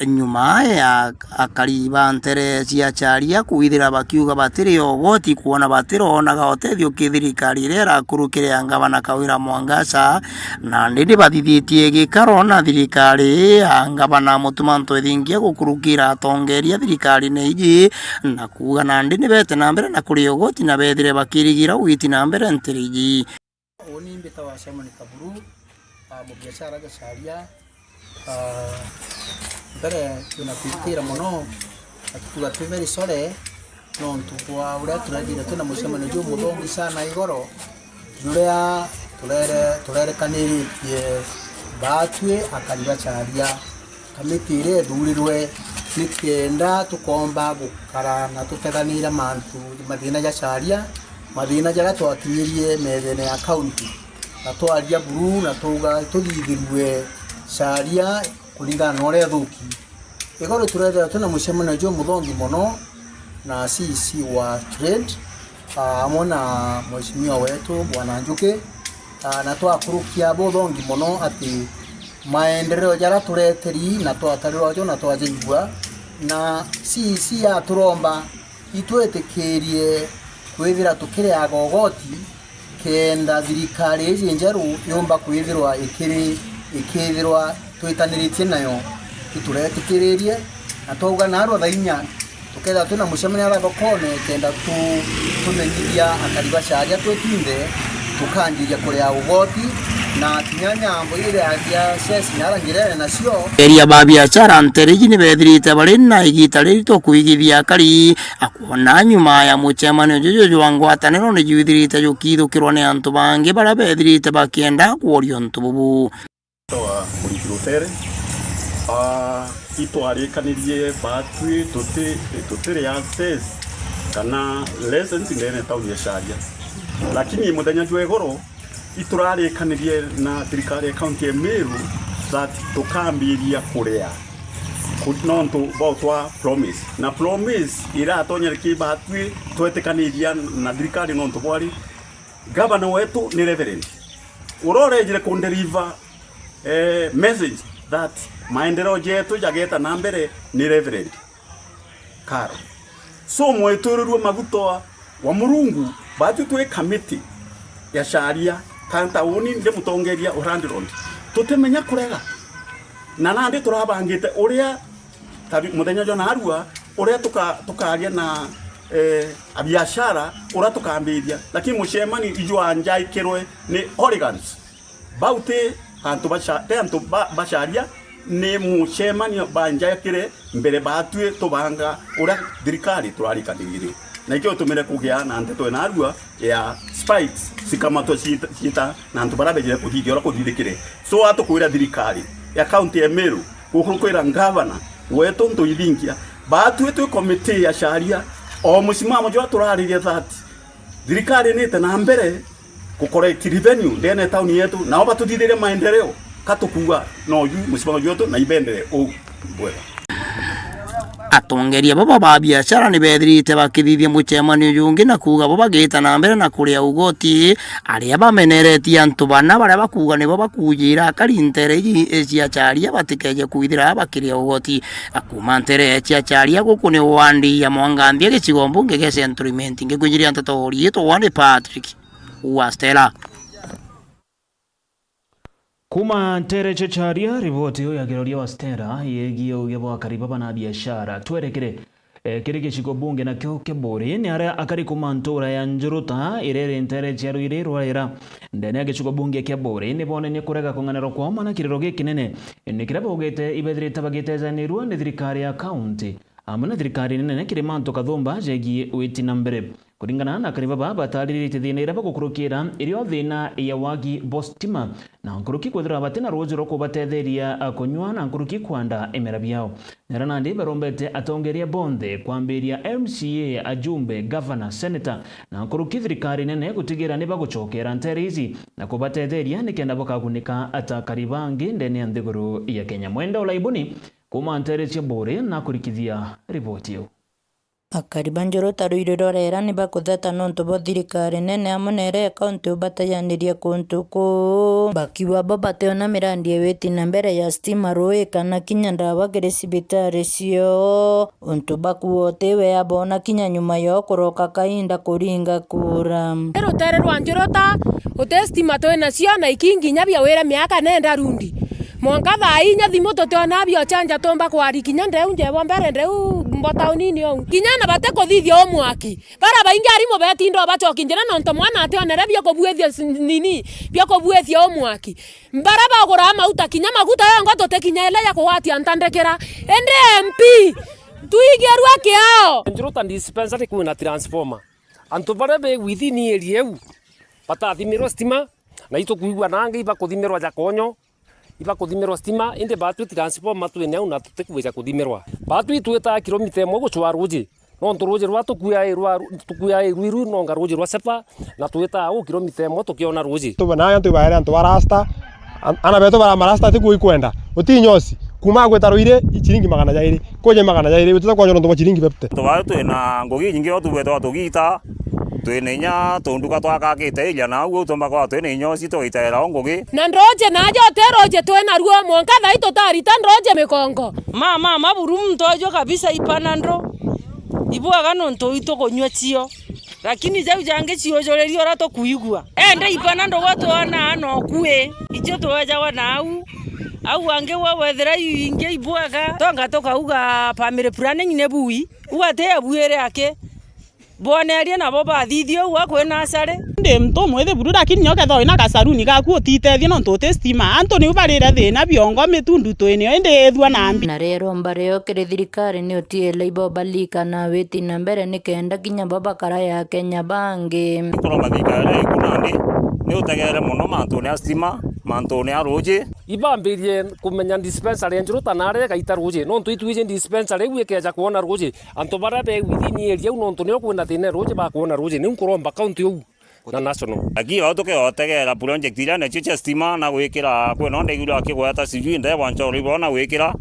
Nyuma ya akari ba ntere cia Charia kwithira bakiuga batiri ogoti kwona batiroonaga utethio ki thirikari iria irakurukire ya ngavana Kawira Mwangaza, nandi ni bathithitie gikaro na thirikari ya ngavana Mutuma Ntwethingia gukurukira atongeria thirikarine iji, na kuuga nandi ni bete na mbere na kuria ugoti na bethire bakirigira ugiti na mbere ntere iji. Uuni mbitawa Simon Kaburu, ah, mubiashara Gacharia. Ah, mbere twina kwitira mono, na tukuga twi very sorry, nontu bwa uria turethire twina mucemanio jumuthongi sana igoro, juria turere-, turerekaniritie baatwi akari ba Charia. Kamiti iria ithurirwe ni kenda tukomba gukara na tutethaniria mantu, mathina ja Charia, mathina jaria twakinyirie methene ya kaunti, na twaria buru na twauga tuthithirue Charia kuringana na uria ithuki. Igoro turethira twina mucemanio jumuthongi mono na C E C wa Trade, ah, amwe na mheshimiwa wetu Bwana Njuki, ah, na twakurukia buthongi mono ati maendeleo jaria tureteri na twatarirwa jo na twajaigua, na C E C aturomba itwitikirie kwithira tukiriaga ugoti, kenda thirikari iji njeru yumba kwithirwa ikiri-, ikithirwa twitaniritie nayo. Ituretikiririe na twauga narua thaa inya tukethira twina mucemanio aria thokone, kenda tu-, tumenyithia akari ba Charia twitinde tukanjiria kuria ugoti, na kinya nyambo iria ya cess nara njirene nacio. Eria ba biashara ntere iji ni bethirite bari na igita riritu kuigithia akari, akwona nyuma ya mucemanio juju jwa ngwataniro ni jwithirite jukithukirwa ni antu bangi baria bethirite bakienda kworia untu bubu. Wa Muriki Rutere, ah, itwarikanirie baatwi tuti-, tutiri access kana license ndene tauni ya Charia. Lakini muthenya jwa igoro, iturarikanirie na thirikari ya kaunti ya Meru that tukambiria kuria ku-, nontu bwa utwa promise. Na promise iratonyere ki baatwi twetikaniria na thirikari nontu bwari gavana wetu ni Reverend. Uria urejire kunderiva, eh, message that maendeleo jetu jageta na mbere ni Reverend Karo. So, mwiturirwe maguta wa Murungu, baatwi twi kamiti ya Charia, ka ntauni ndi mutongeria wa landlord. Tutimenya kurega. Na nandi turabangite uria, ta bi-, muthenya jwa narua, uria tuka-, tukaria na, eh, abiashara, uria tukambiria. Lakini mucemanio ijwanjaikirwe ni hooligans. Bau ti antu ba Cha-, ti antu ba, ba Charia, ni mucemanio banjakire mbere baatwi tubanga uria thirikari turarikanirire. Na ikio gitumire kugia na nteto ina arua ya spikes cikamatwa ciita, ciita na antu baria bejire kuthithia uria kuthithikire. So, atukwira thirikari ya kaunti ya Meru, gukurukwira ngavana wetu Ntwethingia, baatwi twi komiti ya Charia, o musimamo jwa turaririe that thirikari nite na mbere ku collect revenue ndene ya tauni yetu, nao batuthithirie maendeleo, ka tukuuga noju musimamo jwetu na ibendere uu bwega. Atongeria baba ba biashara ni bethirite bakithithia mucemanio jungi na kuuga bo bagita na mbere na kuria ugoti, aria bameneretie antu bana baria bakuuga nibo bakuujira akari ntere iji cia Charia batikeje kwithira bakiria ugoti. Kuuma ntere cia Charia guku ni Wandi ya Mwanganthia gicigo mbunge gia Central Imenti, ngikunyiria nteto riitwa Wandi Patrick wa Stella. Kuuma ntere cia Charia, riboti iu ya kiroria wa Stella yegie uge bwa akari baba na biashara. Twerekere, eh, kiri gicigo bunge nakio kia Buuri, ni aria akari kuuma ntura ya Njuruta, iria iri ntere cia rwiri rwa Rera, ndene ya gicigo bunge kia Buuri, ni bonenie kurega kung'anerwa kwao, mana kiriro gikinene ni kiria baugite ibethirite bagitejaniirua ni thirikari ya kaunti amwe na thirikari nene kiri mantu kathumba jegie witi na mbere. Kuringana na akari baba, batariritie thina iria bagukurukira irio thina ya wagi bwa stima, na nkuruki kwithirwa bati na ruuji rwa kubatetheria kunyua na nkuruki kwanda imera biao. Nera nandi barombete atongeria bonthe kwambiria M C A, ajumbe, gavana, seneta na nkuruki thirikari nene gutigira ni bagucokera ntere ici na kubatetheria nikenda bakagunika ta akari bangi ndene ya nthiguru ya Kenya. Mwenda Ulaibuni kuuma ntere cia Buuri na kurikithia riboti iu. Akari ba Njuruta ruiri rwa Rera ni bakutheta nontu bwa thirikari nene amwe na iria ya kaunti ubatayaniria kuntu kuu. Bakiuga bo bationa mirandi ya witi na mbere ya stima, rui kana kinya ndawa kiri cibitari cio. Untu bakuuga utiwe abona kinya nyuma yo kuroka kainda kuringa kura. Rutere rwa Njuruta, uti stima twina cio na iki nginya bia wire miaka nenda rundi. Mwanka thaa inya thimu tutiona bia uchanja tumba kwari kinya ndeu njebo mbere ndeu mbo taunini ou. Kinya na bati kuthithia u mwaki. Bara baingi arimu betinda bacoki njira nontu mwana ationere bia kubuithia s-, nini, bia kubuithia u mwaki. Bara bagura mauta kinya maguta yongo tutikinya ile ya kugwatia ntandikira. Indi M P, twigirue kiao. Njuruta dispensary kwina transformer. Antu baria be within area iu batathimirwe stima, na itukwigua nangi ibakuthimirwa ja konyo, ibakuthimirwa stima, indi batwi transformer twine au na tutikwija kuthimirwa. Batwi itwitaa kilomita imwe gucwaa ruuji, nontu ruuji rwa tukuya i rwa, tukuya i rwiru nonga ruuji rwa Sepa, na twitaa au kilomita imwe tukiona ruuji. Tuba nayo antu ibaere antu ba rasta, an-, ana betu bara marasta tikuo ikwenda. Uti nyosi, kuma gwita ruiri, i ciringi magana jairi. Kwija magana jairi, utita kwonjwa nontu bwa ciringi fifty. Antu baa twina ngugi inyingi o tubwetwa tugiita, twina inya tunduka twakakite iria na au utumba kwa twina inya uci tugaitaira o ngugi. Na ndoje naja uti roje twina ruo mwanka thai tutarita ndoje mikongo. Ma, ma, maburu mtojo kabisa ipanando. Ibwaga nontu itukunyua cio. Lakini jau jangi ciujuririe uria tukwigua. Ende ipanando gwa twona no kwi. Icio twejagwa na au. Au angi gwa wethira iu ingi ibwaga. Tonga tukauga family planning ni bui. Uga ti ebuire aki. Bonerie nabo bathithie uu akwina acari. Ndi mtu mwithi buru, lakini nyo kethwa wina kasaruni gaku utitethie nontu uti stima. Antu niu barire thina biongo mitundu twinio, indi ithua na mbi. Na riero mbareo kiri thirikari ni utie Labour balika na witi na mbere ni kenda kinya babakara ya Kenya bangi. Tukuromba thirikari iku nandi ni utegere mono mantune a stima, mantune a ruuji. Ibambirie kumenya dispensary ya Njuruta naria igaita ruuji, nontu itwiji dispensary iu ikeja kwona ruuji. Antu baria be within area iu, nontu nio kwina thina ruuji, bakwona ruuji. Niu nkuromba county uu na national. Lakini bau tukeotegera project iria nacio cia stima na gwikira, kwina onde iguru akigweta sijui ndebwa nchoro ibona gwikira.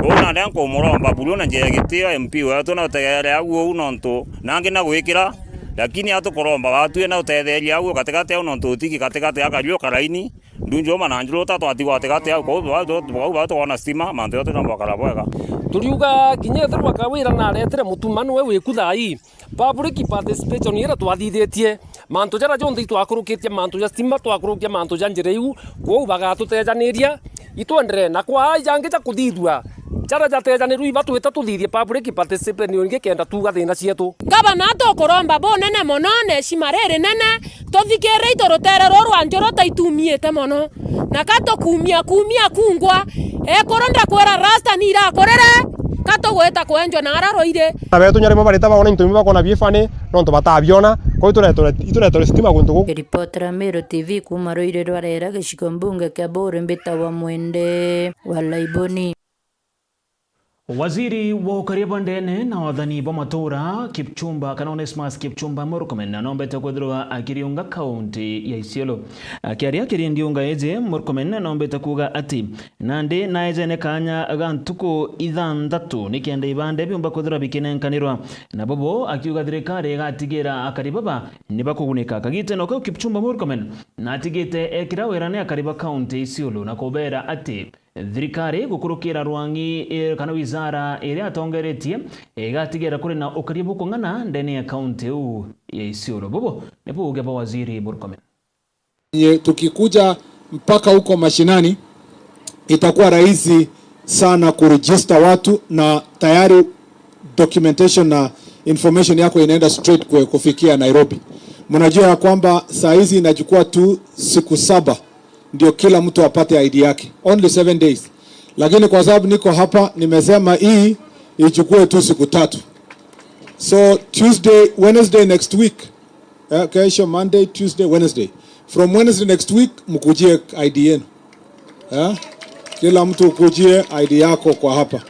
Uu na ndia nkumuromba buru na njira ya gitio M P wetu na utegere au uu nontu nangi na gwikira. Lakini atukuromba batwi na utetheria au gatigati au nontu utiki gatigati akariu karaini. Ndunjuma na Njuruta twatigwa gatigati au, kwou bau, bau, bau tukwona stima, mantu jonthe no bwakara bwega. Turiuga kinya ethirwa Kawira naretire mutuma niwe wiku thaa ii. Public participation iria twathithitie, mantu jaria jonthe itwakurukitie, mantu ja stima twakurukia, mantu ja njira iu, kwou bagatutejaniria, itwendere na kwa jangi ja kuthithua, jaria jatejanirue iba twita tuthithie public participation ingi kenda tuuga thina cietu. Gavana, tukuromba bunene mono na heshima ririnene, tuthikirire itu rutere ruru rwa Njuruta itumiite mono. Na ka tukumia, kumia kungwa, ekuru ndakwira rasta ni irakurire, ka tugwita kwenjwa na ara ruiri. Na betu nyarimo barita baona into bimwe bakona bifani, nontu batabiona, kwou ituretore, ituretore stima guntu guku. Ripotera Meru T V kuma ruiri rwa Rera, gicigo mbunge kia Buru, mbitawa Mwende wa Laiboni. Waziri wa ukaria bwa ndene na wathani bwa matura, Kipchumba, kana Onesmus Kipchumba Murkomen, anombete kwithirwa akiriunga kaunti ya Isiolo. Akiaria akiri ndiunga iji, Murkomen anombete kuuga ati nandi naejene kaanya ga ntuku ithanthatu nikenda ibande biumba kwithirwa bikinenkanirwa, na bobo akiuga thirikari igatigira akari baba nibakugunika. Kagitene kau, Kipchumba Murkomen natigite ekira wira ni akari ba kaunti ya Isiolo na kubeera ati thirikari gukurukira rwang'i, eh, kana wizara iria atongeretie, eh, igatigira kuri na ukaria bukung'ana ndene ya kaunti iu ya Isiolo. Bubu ni buuge bwa Waziri Murkomen. Ye, tukikuja mpaka huko mashinani, itakuwa rahisi sana kuregister watu na tayari documentation na information yako inaenda straight kwe-, kufikia Nairobi. Mnajua ya kwamba saa hizi inachukua tu siku saba ndio kila mtu apate I D yake. Only seven days. Lakini kwa sababu niko hapa, nimesema hii ichukue tu siku tatu. So Tuesday, Wednesday next week, eh, kesho Monday, Tuesday, Wednesday. From Wednesday next week, mkujie I D yenu. Eh? Kila mtu ukujie I D yako kwa hapa.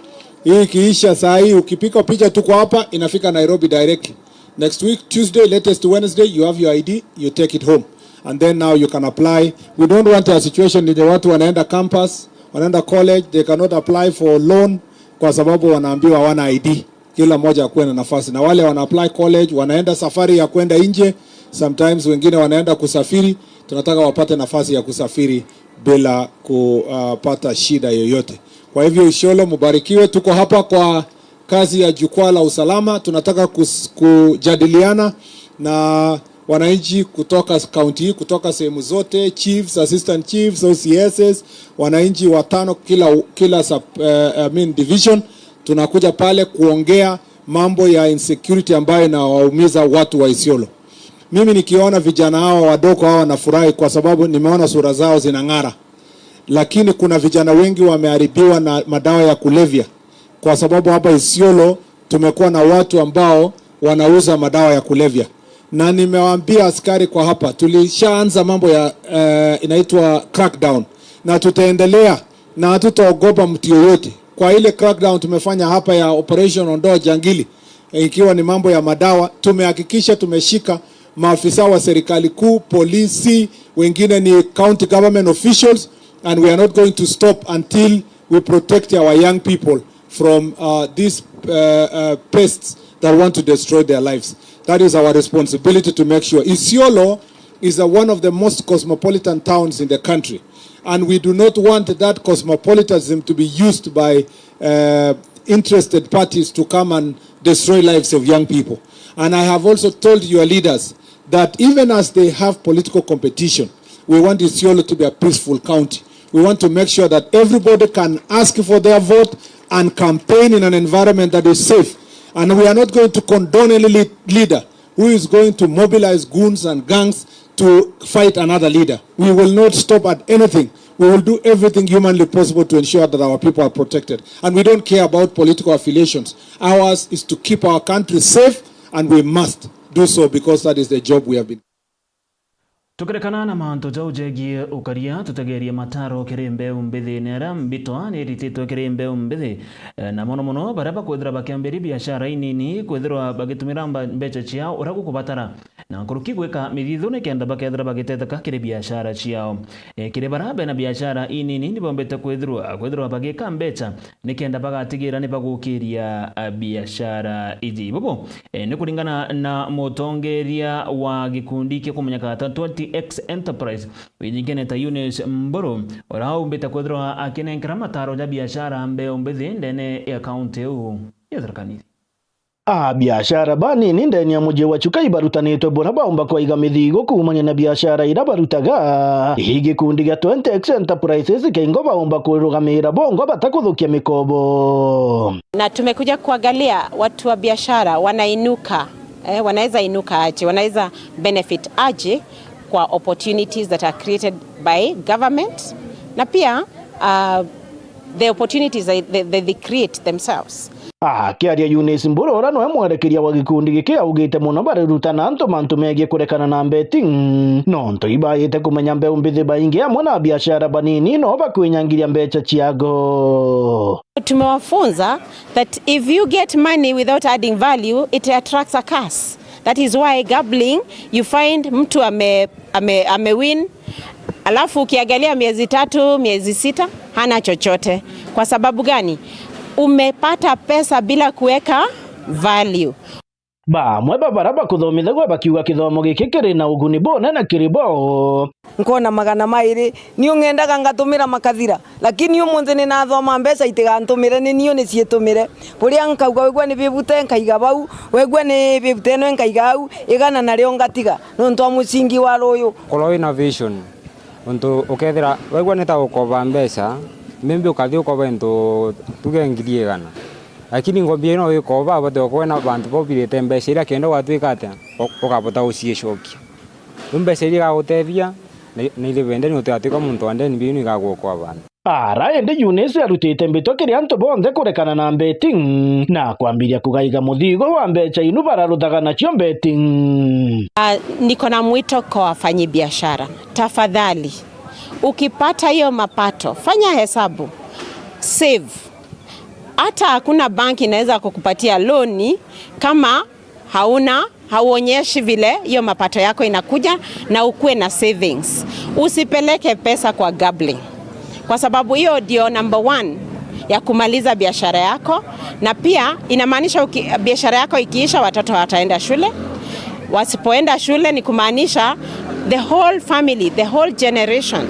Hii ikiisha saa hii, ukipiga picha tu kwa hapa, inafika Nairobi direct. Next week, Tuesday, latest Wednesday, you have your I D, you take it home. And then now you can apply. We don't want a situation yenye watu wanaenda campus, wanaenda college, they cannot apply for loan kwa sababu wanaambiwa hawana I D. kila mmoja akuwe na nafasi, na wale wana apply college, wanaenda safari ya kwenda nje, sometimes wengine wanaenda kusafiri, tunataka wapate nafasi ya kusafiri bila kupata shida yoyote. Kwa hivyo, Isiolo, mubarikiwe. Tuko hapa kwa kazi ya jukwaa la usalama. Tunataka kus-, kujadiliana na wananchi kutoka kaunti hii, kutoka sehemu zote, chiefs, assistant chiefs, O C Ss, wananchi watano kila, kila sub, eh, I mean division. Tunakuja pale kuongea mambo ya insecurity ambayo inawaumiza watu wa Isiolo. Mimi nikiona vijana hawa wadogo hawa nafurahi kwa sababu nimeona sura zao zinang'ara. Lakini kuna vijana wengi wameharibiwa na madawa ya kulevya, kwa sababu hapa Isiolo tumekuwa na watu ambao wanauza madawa ya kulevya. Na nimewaambia askari kwa hapa, tulishaanza mambo ya, eh, inaitwa crackdown. Na tutaendelea, na hatutaogopa mtu yoyote. Kwa ile crackdown tumefanya hapa ya Operation Ondoa Jangili, ikiwa ni mambo ya madawa, tumehakikisha tumeshika maafisa wa serikali kuu, polisi, wengine ni county government officials, and we are not going to stop until we protect our young people from, uh, these, uh, uh, pests that want to destroy their lives. That is our responsibility to make sure. Isiolo is, uh, one of the most cosmopolitan towns in the country, and we do not want that cosmopolitanism to be used by, uh, interested parties to come and destroy lives of young people. And I have also told your leaders that even as they have political competition, we want Isiolo to be a peaceful county. We want to make sure that everybody can ask for their vote and campaign in an environment that is safe. And we are not going to condone any lea-, leader who is going to mobilize goons and gangs to fight another leader. We will not stop at anything. We will do everything humanly possible to ensure that our people are protected. And we don't care about political affiliations. Ours is to keep our country safe, and we must do so because that is the job we have been. Tukirekana na mantu jau jegie ukaria, tutegerie mataro kiri mbeu mbithi ni aria mbitwa ni irititwe kiri mbeu mbithi, eh, na mono mono baria bakwithirwa bakiambiria biashara inini kwithirwa bagitumira mba-, mbeca ciao uria gukubatara. Na nkuruki gwika mithithu nikenda bakethira bagitetheka kiri biashara ciao. E, kiri bara bena biashara inini, ni bombite kwithirwa, kwithirwa bagika mbeca nikenda bagatigira ni bagukiria, a, biashara iji. Bubu, e, ni kuringana na mutongeria wa gikundi kia kumenyeka ta twenty X Enterprise, wijikene ta Eunice Mburu, uria umbite kwithirwa akinenkera mataro ja biashara mbeu mbithi ndene ya kaunti iu ya Tharaka Nithi. A biashara banini ndene ya muji wa Chuka ibarutanitwe bura baumba kwaiga mithigo kuumania na biashara ira barutaga. Ii gikundi gia twenty X Enterprises kaingo baumba kwirugamira bongo batakuthukia mikobo. Na tumekuja kuangalia watu wa biashara wanainuka, eh, wanaweza inuka aje, wanaweza benefit aje kwa opportunities that are created by government, na pia, uh, the opportunities they, they, they create themselves. Akiaria Eunice Mburu, uria niwe mwerekeria wa gikundi giki, augite mono barirutana antu mantu megie kurekana na betting, nontu ibaite kumenya mbeu mbithi baingi amwe na biashara banini no bakwinyangiria mbeca ciago. Tumewafunza that if you get money without adding value, it attracts a curse. That is why gambling, you find mtu ame, ame, ame win, alafu ukiangalia miezi tatu, miezi sita, hana chochote. Kwa sababu gani? Umepata pesa bila kuweka value. Bamwe ba bara bakuthomithagua bakiuga kithomo giki kiri na uguni bunene kiri bo. Nkona magana mairi, ni ungendaga ngatumira makathira. Lakini umunthi ni nathoma mbeca itigantumire, ni niu ni cietumire. Buria nkauga, wegua ni fifty, nkaiga bau, wegua ni fifty ino, nkaiga au, igana nario ngatiga, nontu wa mucingi wa ruyu. Korwo wina vision, untu ukethira, wegua ni ta ukoba mbeca, maybe ukathi ukoba into, tuge ngiri igana. Lakini ngombi ino wikoba, abate ukwena bantu bobirite mbeca iria kenda ugatuika atia, u-, ukabota uciicokia. Riu mbeca iria igagutethia, na, na iria bende ni utigatuika muntu wa ndeni, biu ni igagukoa bantu. Ara indi Eunice arutite mbitwa kiri antu bonthe kurekana na betting na kwambiria kugaiga muthigo wa mbeca inu bararuthaga nacio betting. Ah, niko na mwito kwa wafanyibiashara. Tafadhali, ukipata hiyo mapato, fanya hesabu. Save. Hata hakuna bank inaweza kukupatia loan kama hauna, hauonyeshi vile hiyo mapato yako inakuja, na ukuwe na savings. Usipeleke pesa kwa gambling, kwa sababu hiyo ndio number one ya kumaliza biashara yako, na pia inamaanisha uki-, biashara yako ikiisha, watoto wataenda shule. Wasipoenda shule, ni kumaanisha the whole family, the whole generation,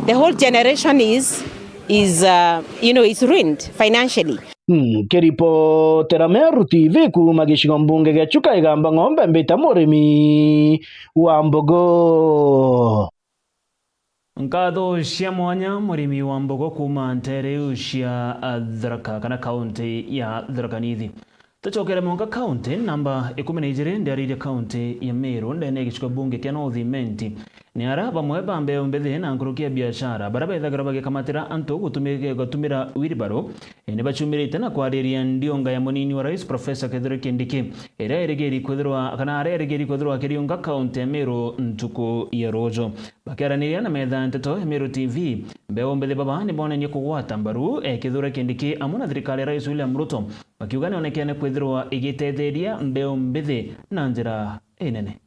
the whole generation is, is, uh, you know, is ruined financially. Nkiripotera Meru T V kuuma gicigo mbunge gia Chuka Igamba Ng'ombe, mbita Murimi wa Mbogo. Nkatho cia mwanya, murimi wa mbogo kuuma nteere iu cia, ah, Tharaka kana kaunti ya Tharaka Nithi. Tucokere mwanka kaunti namba ikumi na ijiri, ndiaririe kaunti ya Meru, ndene ya gicigo bunge kia North Imenti. Ni ara bamwe ba mbeu mbithi na nkuruki ya biashara, baria bethagirwa bagikamatira antu gutumi-, gutumira wheelbarrow, ni bacumirite na kwariria ndiunga ya munini wa rais Professor Kithure Kindiki, iria irigiri kwithirwa, kana aria irigiri kwithirwa akiriunga kaunti ya Meru ntuku ya ruuju. Bakiaraniria na metha ya nteto ya Meru T V, mbeu mbithi baba ni bonenie kugwata mbaru, eh, Kithure Kindiki amwe na thirikari ya Rais William Ruto, bakiuga nionekene kwithirwa igitetheria mbeu mbithi na njira inene.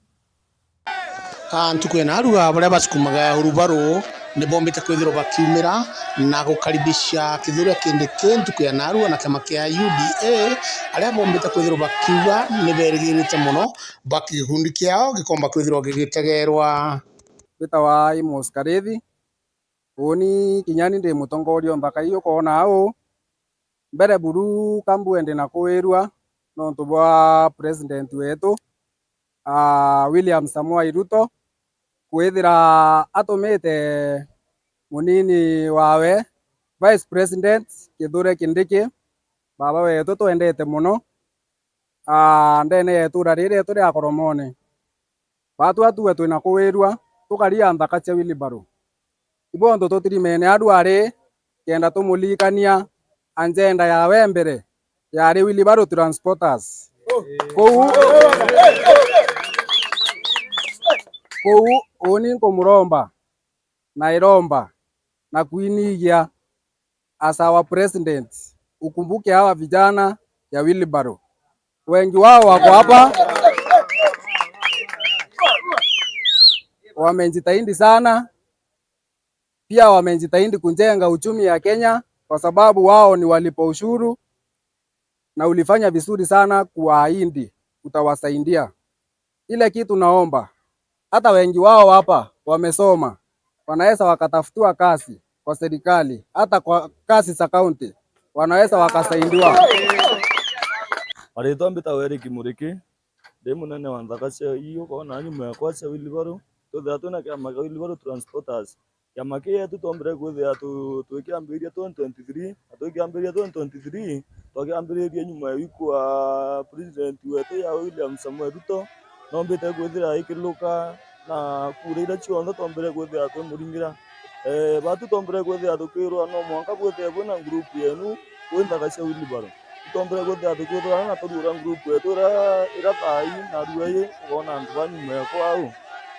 Ah, ntuku ya narua, baria basukumaga wheelbarrow ni bombite kwithirwa bakiumira na gukaribisha Kithure Kindiki ntuku ya narua na kiama kia U D A, aria bombite kwithirwa bakiuga ni berigirite mono baki gikundi kiao gikomba kwithirwa gigitegerwa. Mbitawa Amos Karithi. Uuni kinya ni ndi mutongoria o nthaka ii ukoona uu. Mbere buru ka mbue ndi na kuwirua nontu bwa president wetu, aa, William Samoei Ruto, kwithira atumite munini wawe Vice President Kithure Kindiki, baba wetu twendete mono, aa, ndene ya itura riri rietu ria Koromone. Baatu atue twina kuwirua, tukaria nthaka cia wheelbarrow. Ibonthe tutirimene aruari, kenda tumuririkania agenda yawe mbere yari wheelbarrow transporters. Kou, kou uni nkumuromba, na iromba, na kwinigia, as our president, ukumbuke hawa vijana ya wheelbarrow. Wengi wao wako hapa, wamejitahidi sana, pia wamejitahidi kujenga uchumi ya Kenya kwa sababu wao ni walipa ushuru, na ulifanya vizuri sana kuwaahidi utawasaidia. Ile kitu naomba, hata wengi wao hapa wamesoma, wanaweza wakatafutiwa kazi kwa serikali, hata kwa kazi za kaunti, wanaweza wakasaidiwa. Maritwa mbitagwa Eric Muriki, ndi munene wa nthaka cia ii ukoona nyuma yakwa cia wheelbarrow. Twithira twina kiama kia wheelbarrow transporters. Kiama kii yetu twombire kwithira tu-, tukiambiriria twenty twenty-three, na tukiambiriria twenty twenty-three, twakiambiriria nyuma ya wiku wa president wetu ya William Samoei Ruto, noombite kwithira ikiluka na kura iria cionthe twombire kwithira twimuringira. Eh, baatu twombire kwithira tukirwa no mwanka bwithire bwina group yenu kwi nthaka cia wheelbarrow. Itwombire kwithira tukithurana na turura group yetu iria, iria thaa ii na rua ii, ukoona antu ba nyuma yakwa au.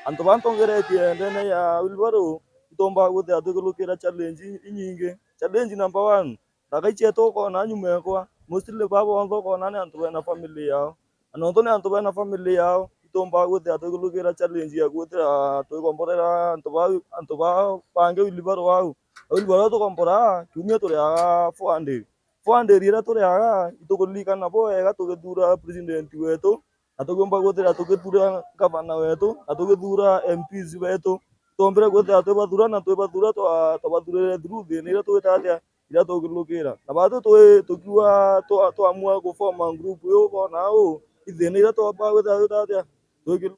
Antu ba ntongeretie ndene ya wheelbarrow, itomba kwithira tukilukira challenge inyingi. Challenge number one, nthaka ii cietu ukoona nyuma yakwa, mostly baba bonthe ukoona ni antu bena family yao. Na nontu ni antu bena family yao, itomba kwithira tukilukira challenge ya kwithira tugikomborera antu ba, antu ba bangi wheelbarrow au. Wheelbarrow tukomboraa, kiumia turiaga four hundred. Four hundred iria turiaga, itukuririkana bwega tugithura president wetu, na tugiumba kwithira tugithura gavana wetu, na tugithura M Ps betu. Twombire kwithira twibathura na twibathura twa-, twabathurire through thina iria twita atia, iria tugilukira. Na baatu twi-, tukiuga twa-, twamua gufoma group iu, ukoona au, ithina iria twamba kwithira twita atia, tugilu-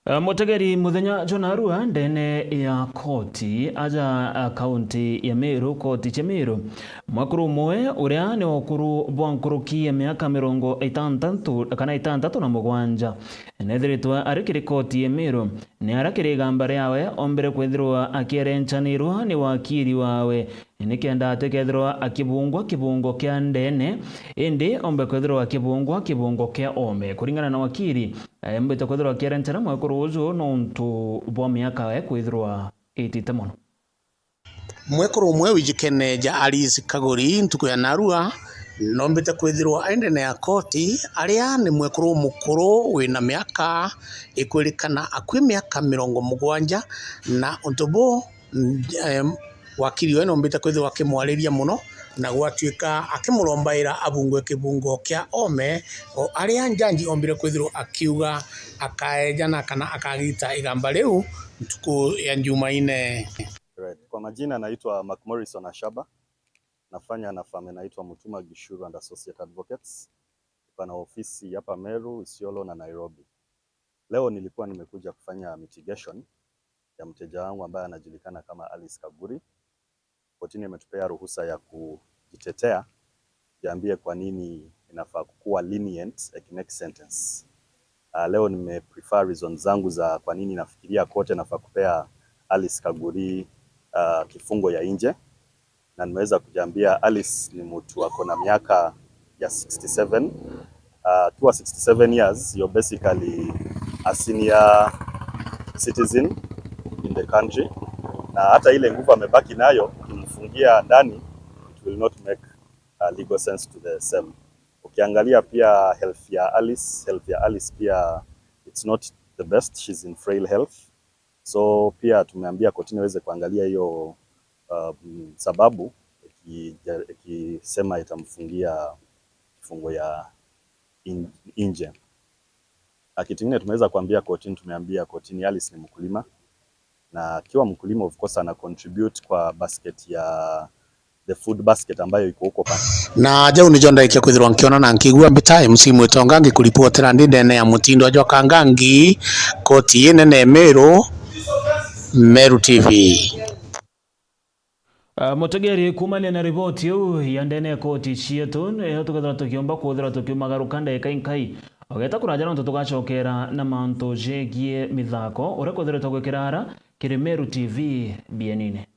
Eh, mutegeri muthenya jwa narua ndene ya koti aja, ah, kaunti ya Meru, koti cia Meru. Mwekuru umwe uria ni wa ukuru bwa nkuruki ya miaka mirongo itantatu kana itantatu na mugwanja, nethiritwe ari kiri koti ya Meru. Ni ara kiri igamba riawe ombire kwithirwa akierenchanirwa ni wakiri wawe, nikenda atikethirwa akibungwa kibungo kia ndene, indi ombe kwithirwa akibungwa kibungo kia ome. Kuringana na wakiri, eh, mbite kwithirwa akierenchera mwekuru uju nontu bwa miaka yae kwithirwa itite mono. Mwekuru umwe wijikene ja Alice Kaguri ntuku ya narua, nombite kwithirwa ai ndene ya koti, aria ni mwekuru umukuru wina miaka ikwirikana akui miaka mirongo mugwanja, na untu buu, mm, em, wakiri we nombite kwithirwa akimwariria mono, na gwatuika akimurombaira abungwe kibungo kia ome, o aria njanji ombire kwithirwa akiuga akaejana kana akagita igamba riu ntuku ya Njumaine. Right. Kwa majina naitwa Mark Morrison Ashaba. Nafanya na firm inaitwa Mutuma Gishuru and Associate Advocates. Tuko na ofisi hapa Meru, Isiolo na Nairobi. Leo nilikuwa nimekuja kufanya mitigation ya mteja wangu ambaye anajulikana kama Alice Kaguri. Kotini imetupea ruhusa ya kujitetea, tuambie kwa nini inafaa kukuwa lenient at next sentence. Uh, leo nimeprefer reasons zangu za kwa nini nafikiria koti inafaa kupea Alice Kaguri uh, kifungo ya nje, na nimeweza kujiambia Alice ni mtu ako na miaka ya sixty-seven. Uh, akiwa sixty-seven years, you're basically a senior citizen in the country, na hata ile nguvu amebaki nayo, ukimfungia ndani, it will not make uh, legal sense to the same. Ukiangalia pia health ya Alice, health ya Alice pia it's not the best, she's in frail health. So pia tumeambia kotini iweze kuangalia hiyo uh, sababu ikija- ikisema itamfungia kifungo ya in- nje. Na kitu kingine tumeweza kuambia kotini, tumeambia kotini Alice ni mkulima, na akiwa mkulima, of course, ana contribute kwa basket ya the food basket ambayo iko huko pale. Na jau nijo ndaikia kwithirwa nkiona na nkigua mbita M C Mwitonga ngikuripotera ndi ndene ya mutindo jwa Kangangi, koti inene Meru, Meru T V. Ah, mutegeri, kuumania na riboti iu ya ndene ya koti cietu, niyo tukethirwa tukiumba kwithirwa tukiumagaruka ndagika inkai, ugeta kuraja nontu tugacokera na mantu jegie mithako, uria kwithiritwe gwikira ara kiri Meru T V bienine.